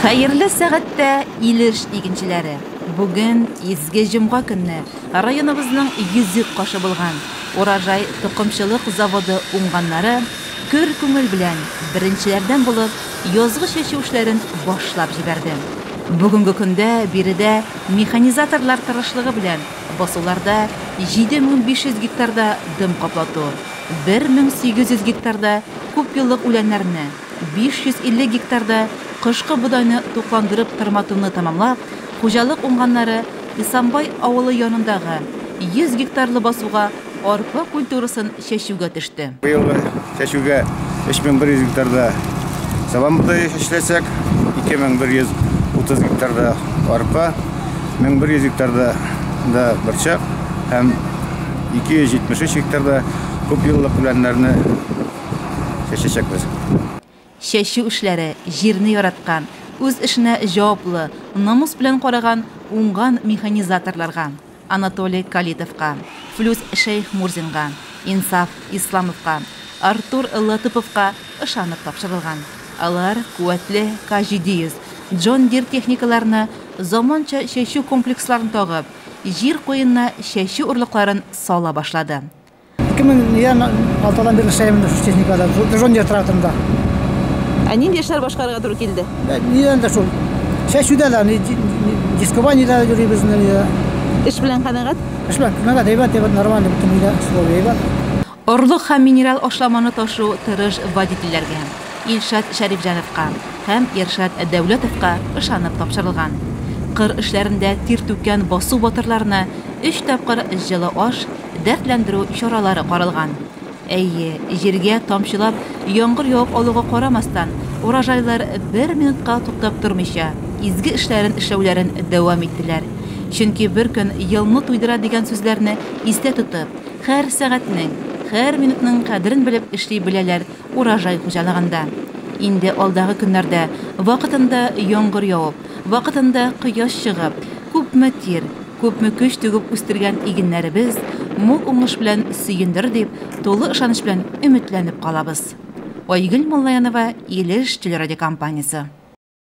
Хәерле сәгатьтә, Илеш игенчеләре! Бүген, изге җомга көнне, районыбызның йөзек кашы булган Урожай токымчылык заводы уңганнары көр күңел белән, беренчеләрдән булып, язгы чәчү эшләрен башлап җибәрде. Бүгенге көндә биредә механизаторлар тырышлыгы белән басуларда 7500 гектарда дым каплату, 1800 гектарда күпьеллык үләннәрне, 550 гектарда кышкы бодайны тукландырып тырматуны тәмамлап, хуҗалык уңганнары Исамбай авылы янындагы 100 гектарлы басуга арпа культурасын чәчүгә төште. Быелгы чәчүгә 3100 гектарда сабан бодае чәчеләчәк, 2130 гектарда арпа, 1100 гектарда да борчак һәм 273 гектарда күпьеллык үләннәрне чәчәчәкбез. Чәчү эшләре җирне яраткан, үз эшенә җаваплы, намус белән караган уңган механизаторларга, Анатолий Калитовка, Флүс Шәйхмурзинга, Инсаф Исламовка, Артур Латыповка ышанып тапшырылган. Алар куәтле К-700, Джон Дир техникаларына заманча чәчү комплексларын тагып, җир куенына чәчү орлыкларын сала башлады. 2006-дан бирле эшләйм инде шушы техникада, Джон Дир тракторында. Ә нинди эшләр башкарырга туры килде? Нидән дә шул. Чәчүдә дә, дискование дә йөрибез инде. Эш белән канәгать? Эш белән канәгать, әйбәт, әйбәт, нормально, бөтен өйдә условия әйбәт. Орлык һәм минераль ашламаны ташу тырыш водительләргә, Илшат Шәрифҗановка һәм Иршат Дәүләтовка ышанып тапшырылган. Кыр эшләрендә тир түккән басу батырларына өч тапкыр җылы аш, дәртләндерү чаралары каралган. Әйе, җиргә тамчылап яңгыр явып алуга карамастан, урожайлар бер минутка туктап тормыйча, изге эшләрен эшләүләрен дәвам иттеләр. Чөнки бер көн елны туйдыра дигән сүзләрне истә тотып, һәр сәгатьнең, һәр минутның кадерен белеп эшли беләләр Урожай хуҗалыгында. Инде алдагы көннәрдә вакытында яңгыр явып, вакытында кояш чыгып, күпме тир, күпме көч түгеп үстергән игеннәребез мул уңыш белән сөендерер дип тулы ышаныч белән өметләнеп калабыз. Айгөл Муллаянова, Илеш телерадиокомпаниясе.